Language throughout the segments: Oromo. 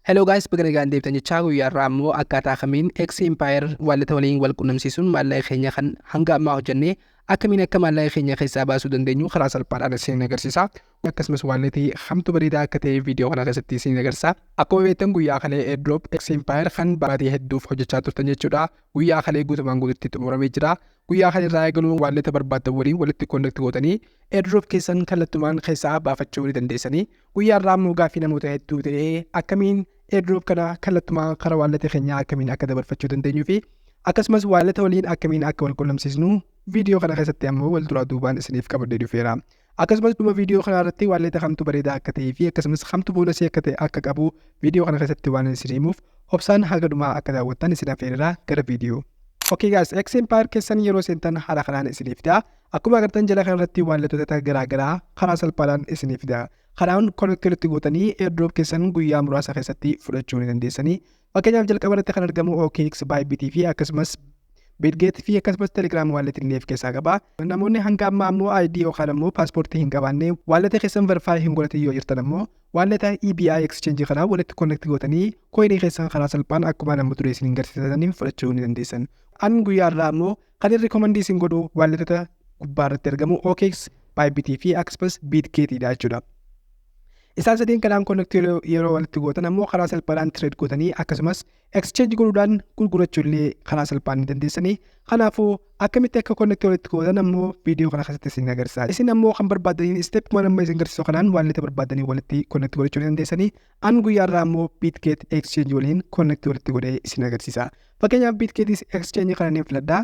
Hello guys, baga nagaan deebitan jechaa guyyaa irraa ammoo akkaataa kamiin X Empire waaleta waliin wal qunnamsiisuun maallaqa keenya kan hanga ammaa hojjennee akkamiin akka maallaqa keenya keessaa baasuu dandeenyu karaa salphaadhaan isin agarsiisa. Akkasumas waaletii hamtu bareedaa akka ta'e viidiyoo kana keessatti isin agarsiisa. Akkuma beektan guyyaa kalee airdrop X Empire kan baatii hedduuf hojjechaa turtan jechuudha. Guyyaa kalee guutumaan guututti xumuramee jira. Guyyaa kana irraa eegaluun waaleta barbaaddan waliin walitti connect gootanii airdrop keessan kallattumaan keessaa baafachuu ni dandeessanii. Guyyaa irraa ammoo gaaffii namoota hedduu ta'ee akkamiin airdrop kana kallattumaan karaa waaleta keenyaa akkamiin akka dabarfachuu dandeenyuu fi akkasumas waaleta waliin akkamiin akka wal qunnamsiisnu viidiyoo kana keessatti ammoo wal duraa duubaan isiniif qabadhee dhufeera. Akkasumas dhuma viidiyoo kanaa irratti waaleta kamtu bareedaa akka ta'ee fi akkasumas kamtu boonasii akka ta'e akka qabu viidiyoo kana keessatti waan isin himuuf obsaan haga dhumaa akka daawwattan isin affeereera gara viidiyoo. Okay guys, X Empire keessan yeroo seentan haala kanaan isiniif fida. Akkuma agartan jala kanarratti waallettoota garaa garaa karaa salphaadhaan isiniif fida. Kanaan connect walitti gootanii airdrop keessan guyyaa muraasa keessatti fudhachuu ni dandeessanii. Fakkeenyaaf jalqaba irratti kan argamu OKX, Bybit fi akkasumas Bitget fi akkasumas Telegram wallet illee of keessaa qaba. Namoonni hanga ammaa ammoo ID yookaan ammoo paaspoortii hin qabaanne wallet keessan verify hin godhatin yoo jirtan ammoo wallet EBI exchange kanaa walitti connect gootanii coinii keessan karaa salphaan akkuma nama duree isin garsiisataniin fudhachuu ni dandeessan. An guyyaa irraa ammoo kan inni recommend isin godhu walletota gubbaa irratti argamu OKX, Bybit fi akkasumas Bitget dha jechuudha. Isaan sadeen kanaan connect yeroo walitti gootan ammoo karaa salphaadhaan trade gootanii akkasumas exchange godhuudhaan gurgurachuu illee karaa salphaan ni dandeessanii. Kanaafuu akkamitti akka connect walitti gootan ammoo viidiyoo kana keessatti isin agarsiisa. Isin ammoo kan barbaadaniin step one amma isin agarsiisu kanaan waaleta barbaadanii walitti connect godhachuu ni dandeessanii. An guyyaa irraa ammoo Bitget exchange waliin connect walitti godhee isin agarsiisa. Fakkeenyaaf Bitget exchange kana ni filadhaa.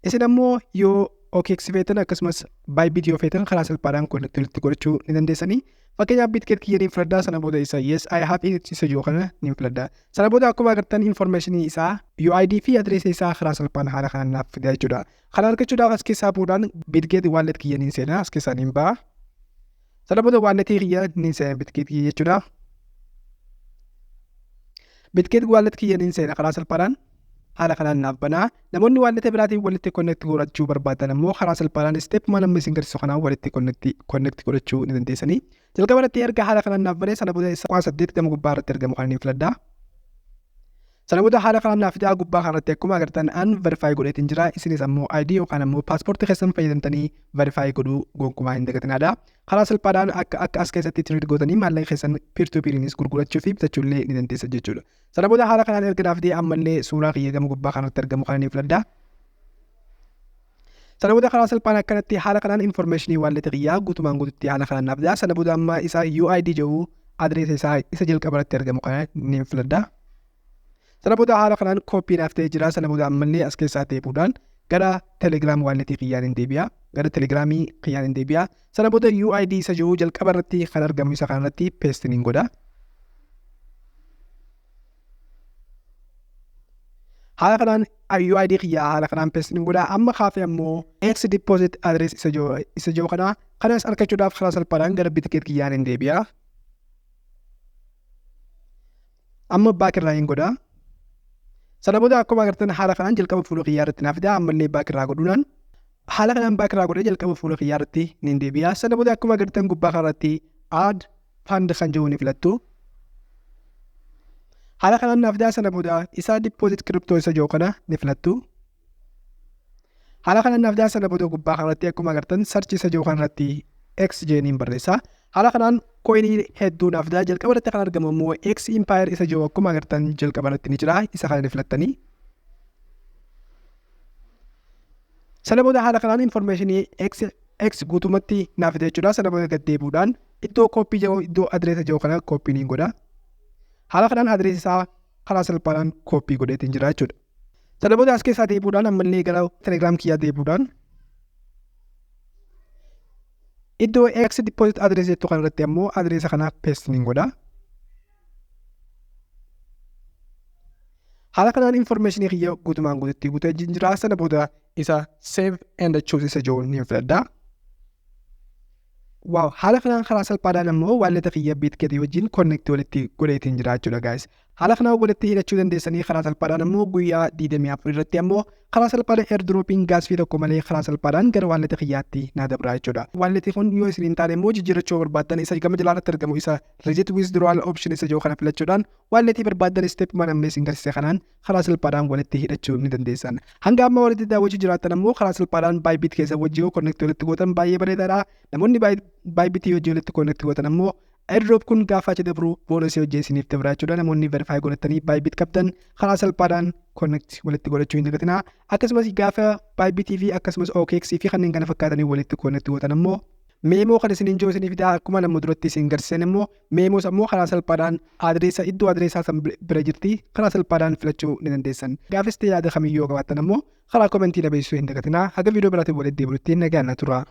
Isin ammoo yoo OKX feetan akkasumas Bybit yoo feetan karaa salphaadhaan connect walitti godhachuu ni dandeessanii. Fakkeenyaaf Bitget kiyya ni filadhaa, sana booda isa yes I have it isa jiru kana ni filadhaa. Sana booda akkuma agartan information isaa UID fi adreesa isaa karaa salphaan haala kanaan naaf fida jechuudha. Kana argachuudhaaf as keessaa bu'uudhaan Bitget wallet kiyya ni seenaa, as keessaa ni ba'a. Sana booda wallet kiyya ni seena Bitget kiyya jechuudha. Bitget wallet kiyya ni seena karaa salphaadhaan haala kanaan naaf banaa. Namoonni waaleta biraatiin walitti connect godhachuu barbaadan ammoo karaa salphaadhaan step one amma isin garsiisu kanaan walitti connect godhachuu ni dandeessanii. Jalqaba irratti erga haala kanaan naaf banee sana booda isa waan 8 gama gubbaa irratti argamu kana ni filadha. Sana booda haala kanaan naaf fidaa gubbaa kanarratti akkuma agartan an verify godheetiin jira. Isinis ammoo ID yookaan ammoo paaspoortii keessan fayyadamtanii verify godhuu gonkumaa hin dagatinaadha. Karaa salphaadhaan akka as keessatti trade gootanii maallaqa keessan peer to peeriinis gurgurachuu fi bitachuu illee ni dandeessa jechuudha. Sana booda haala kanaan erga naaf fidee ammallee suuraa kiyya gama gubbaa kanarratti argamu kana ni filadha. Sana booda karaa salphaan akkanatti haala kanaan informationii waaleta kiyyaa guutumaan guututti haala kanaan naaf fidaa. Sana booda amma isa UID jedhu adreesa isaa isa jalqaba irratti argamu kana ni filadha. Sana booda haala kanaan kooppii naaf ta'ee jira. Sana booda ammallee as keessaa deebi'uudhaan gara Telegram walletii kiyyaan hin deebi'a. Gara Telegramii kiyyaan hin deebi'a. Sana booda UID isa jiru jalqaba irratti kan argamu isa kanarratti paste niin godha. Haala kanaan UID kiyyaa haala kanaan paste niin godha. Amma kaafee ammoo X deposit address isa jiru kana kanas argachuudhaaf karaa salphaadhaan gara Bitget kiyyaan hin deebi'a. Amma back irraa hin godha. Sana booda akkuma agartan haala kanaan jalqaba fuula kiyyaa irratti naaf fida. Ammallee back irraa godhuudhaan haala kanaan back irraa godhee jalqaba fuula kiyyaa irratti ni deebi'a. Sana booda akkuma agartan gubbaa kanarratti add fund kan jiru ni filattu. Haala kanaan naaf fida. Sana booda isa deposit crypto isa jiru kana ni filattu. Haala kanaan naaf fida. Sana booda gubbaa kanarratti akkuma agartan search isa jiru kanarratti X jeeniin barreessa. Haala kanaan coinii hedduu naaf fida. Jalqaba irratti kan argamu immoo X Empire isa jiru akkuma agartan jalqaba irratti ni jira. Isa kana ni filattanii. Sana booda haala kanaan informationii X guutumatti naaf fida jechuudha. Sana booda gad deebi'uudhaan iddoo kooppii jiru iddoo adreesa jiru kana kooppii ni godha. Haala kanaan adreesa isaa karaa salphaadhaan kooppii godheetiin jira jechuudha. Sana booda as keessaa deebi'uudhaan ammallee gara Telegram kiyyaa deebi'uudhaan iddoo X deposit address jettu kanarratti ammoo adreesa kana paste ni godha. Haala kanaan informationii kiyya guutumaan guututti guutee jira. Sana booda isa save and choose isa jiru ni filadha. Wow, haala kanaan karaa salphaadhaan ammoo waaleta kiyya Bitget wajjin connect walitti godheetiin jira jechuudha guys. Haala kanaan walitti hidhachuu dandeessanii, karaa salphaadhaan ammoo guyyaa 24 irratti ammoo karaa salphaadhaan airdropiin gas fee tokko malee karaa salphaadhaan gara wallet kiyyaatti naa dabraa jechuudha. Wallet kun yoo isin hin taane immoo jijjiirrachuu barbaaddan, isa gama jalaatti argamu, isa "Reject withdrawal option" isa jiru kana filachuudhaan wallet barbaaddan step namni isin garsiise kanaan karaa salphaadhaan walitti hidhachuu ni dandeessan. Hanga amma walitti daawwachuu jiraattan ammoo karaa salphaadhaan Bybit keessa wajjii connect walitti gootan baay'ee bareedaadha. Namoonni Bybit wajjii walitti connect gootan ammoo airdrop kun gaafa achi dabru bonus hojii isiniif dabra jechuudha. Namoonni verify godhatanii Bybit qabdan karaa salphaadhaan connect walitti godhachuu hin dagatinaa. Akkasumas gaafa Bybit fi akkasumas OKX fi kanneen kana fakkaatanii walitti connect gootan ammoo memo kan isiniin jiru isinii fidaa. Akkuma nama duratti isin garsiisan immoo memos ammoo karaa salphaadhaan adreessa iddoo adreessaa san bira jirti, karaa salphaadhaan filachuu ni dandeessan. Gaafis ta'e yaada kamiyyuu qabaattan ammoo karaa comment na beeksisuu hin dagatinaa. Haga viidiyoo biraatiin walitti deebinutti nagaan na tura.